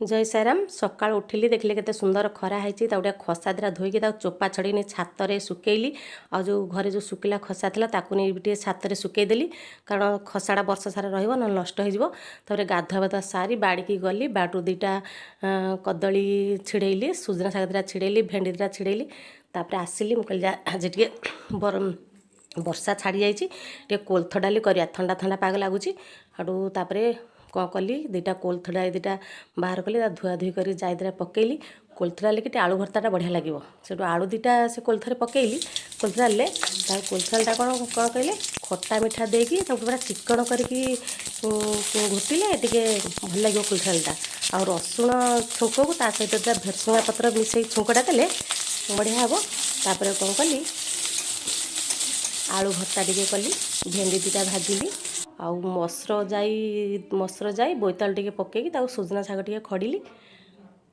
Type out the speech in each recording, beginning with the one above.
ଜୟ ସାଇରାମ। ସକାଳୁ ଉଠିଲି, ଦେଖିଲି କେତେ ସୁନ୍ଦର ଖରା ହେଇଛି। ତାକୁ ଟିକେ ଖସା ଦିଟା ଧୋଇକି ତାକୁ ଚୋପା ଛଡ଼େଇ ନେଇ ଛାତରେ ଶୁଖେଇଲି। ଆଉ ଯେଉଁ ଘରେ ଯେଉଁ ଶୁଖିଲା ଖସା ଥିଲା, ତାକୁ ନେଇ ଟିକେ ଛାତରେ ଶୁଖେଇଦେଲି, କାରଣ ଖସାଟା ବର୍ଷ ସାରା ରହିବ, ନହେଲେ ନଷ୍ଟ ହେଇଯିବ। ତାପରେ ଗାଧୁଆ ପାଧୁଆ ସାରି ବାଡ଼ିକି ଗଲି। ବାଡ଼ିରୁ ଦୁଇଟା କଦଳୀ ଛିଡ଼େଇଲି, ସୁଜନା ଶାଗ ଦୁଇଟା ଛିଡ଼େଇଲି, ଭେଣ୍ଡି ଦୁଇଟା ଛିଡ଼େଇଲି। ତାପରେ ଆସିଲି। ମୁଁ କହିଲି ଆଜି ଟିକେ ବରମ ବର୍ଷା ଛାଡ଼ି ଯାଇଛି, ଟିକେ କୋଳଥ ଡାଲି କରିବା, ଥଣ୍ଡା ଥଣ୍ଡା ପାଗ ଲାଗୁଛି। ହେଠୁ ତାପରେ କ'ଣ କଲି, ଦୁଇଟା କୋଳଥ ଡାଲି ଦୁଇଟା ବାହାର କଲି, ତା ଧୁଆ ଧୁଇ କରି ଯାଇ ଦୁଇଟା ପକେଇଲି। କୋଳଥ ଡାଲିକି ଟିକେ ଆଳୁ ଭର୍ତ୍ତାଟା ବଢ଼ିଆ ଲାଗିବ। ସେଠୁ ଆଳୁ ଦୁଇଟା ସେ କୋଳଥରେ ପକେଇଲି କୋଳଥ ଡାଲିରେ। ତା କୋଳଥ ଡାଲିଟା କ'ଣ କ'ଣ କହିଲେ, ଖଟା ମିଠା ଦେଇକି ତାକୁ ପୁରା ଚିକଣ କରିକି ଘୋଟିଲେ ଟିକେ ଭଲ ଲାଗିବ କୋଳଥ ଡାଲିଟା। ଆଉ ରସୁଣ ଛୁଙ୍କକୁ ତା ସହିତ ଦୁଇଟା ଭେରସୁଙ୍ଗା ପତ୍ର ମିଶେଇ ଛୁଙ୍କଟା ଦେଲେ ବଢ଼ିଆ ହେବ। ତାପରେ କ'ଣ କଲି, ଆଳୁ ଭର୍ତ୍ତା ଟିକେ କଲି, ଭେଣ୍ଡି ଦୁଇଟା ଭାଜିଲି, ଆଉ ମସୁର ଯାଇ ବୋଇତାଳୁ ଟିକେ ପକେଇକି ତାକୁ ସୁଜନା ଶାଗ ଟିକେ ଖଡ଼ିଲି।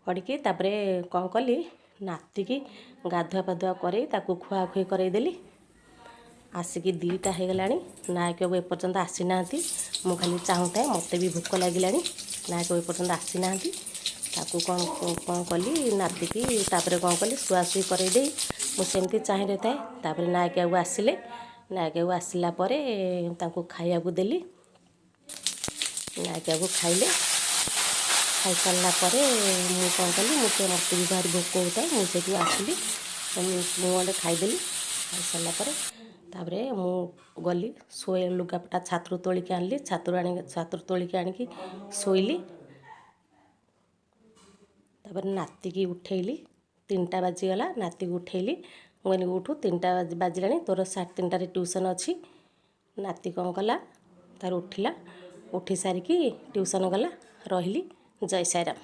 ଖଡ଼ିକି ତାପରେ କ'ଣ କଲି, ନାତିକି ଗାଧୁଆ ପାଧୁଆ କରେଇ ତାକୁ ଖୁଆଖୁଇ କରେଇଦେଲି। ଆସିକି 2ଟା ହେଇଗଲାଣି, ନାୟକ ବାବୁ ଏପର୍ଯ୍ୟନ୍ତ ଆସିନାହାନ୍ତି। ମୁଁ ଖାଲି ଚାହୁଁଥାଏ, ମୋତେ ବି ଭୋକ ଲାଗିଲାଣି। ନାୟକ ବାବୁ ଏପର୍ଯ୍ୟନ୍ତ ଆସିନାହାନ୍ତି। ତାକୁ କ'ଣ କ'ଣ କଲି, ନାତିକି ତାପରେ କ'ଣ କଲି, ଶୁଆଶୁଇ କରେଇ ଦେଇ ମୁଁ ସେମିତି ଚାହିଁ ରହିଥାଏ। ତାପରେ ନାୟକ ବାବୁ ଆସିଲେ। ନାୟକ ବାବୁ ଆସିଲା ପରେ ତାଙ୍କୁ ଖାଇବାକୁ ଦେଲି। ନାୟକ ବାବୁ ଖାଇଲେ। ଖାଇସାରିଲା ପରେ ମୁଁ କ'ଣ କଲି, ମୁଁ ସେ ମୋତେ ବି ଭାରି ଭୋକ ହେଉଥାଏ। ମୁଁ ସେଇଠୁ ଆସିଲି, ମୁଁ ଗଣ୍ଡେ ଖାଇଦେଲି। ଖାଇସାରିଲା ପରେ ତାପରେ ମୁଁ ଗଲି ଶୋଏ। ଲୁଗାପଟା ଛାତରୁ ତୋଳିକି ଆଣିଲି। ଛାତରୁ ଆଣିକି, ଛାତରୁ ତୋଳିକି ଆଣିକି ଶୋଇଲି। ତାପରେ ନାତିକି ଉଠେଇଲି। 3ଟା ବାଜିଗଲା, ନାତିକୁ ଉଠେଇଲି। ମୁଁ କହିଲି, ଉଠୁ, 3ଟା ବାଜିଲାଣି, ତୋର 3:30ରେ ଟ୍ୟୁସନ୍ ଅଛି। ନାତି କ'ଣ କଲା, ତାର ଉଠିଲା। ଉଠି ସାରିକି ଟ୍ୟୁସନ୍ ଗଲା। ରହିଲି, ଜୟ ସାଇରାମ।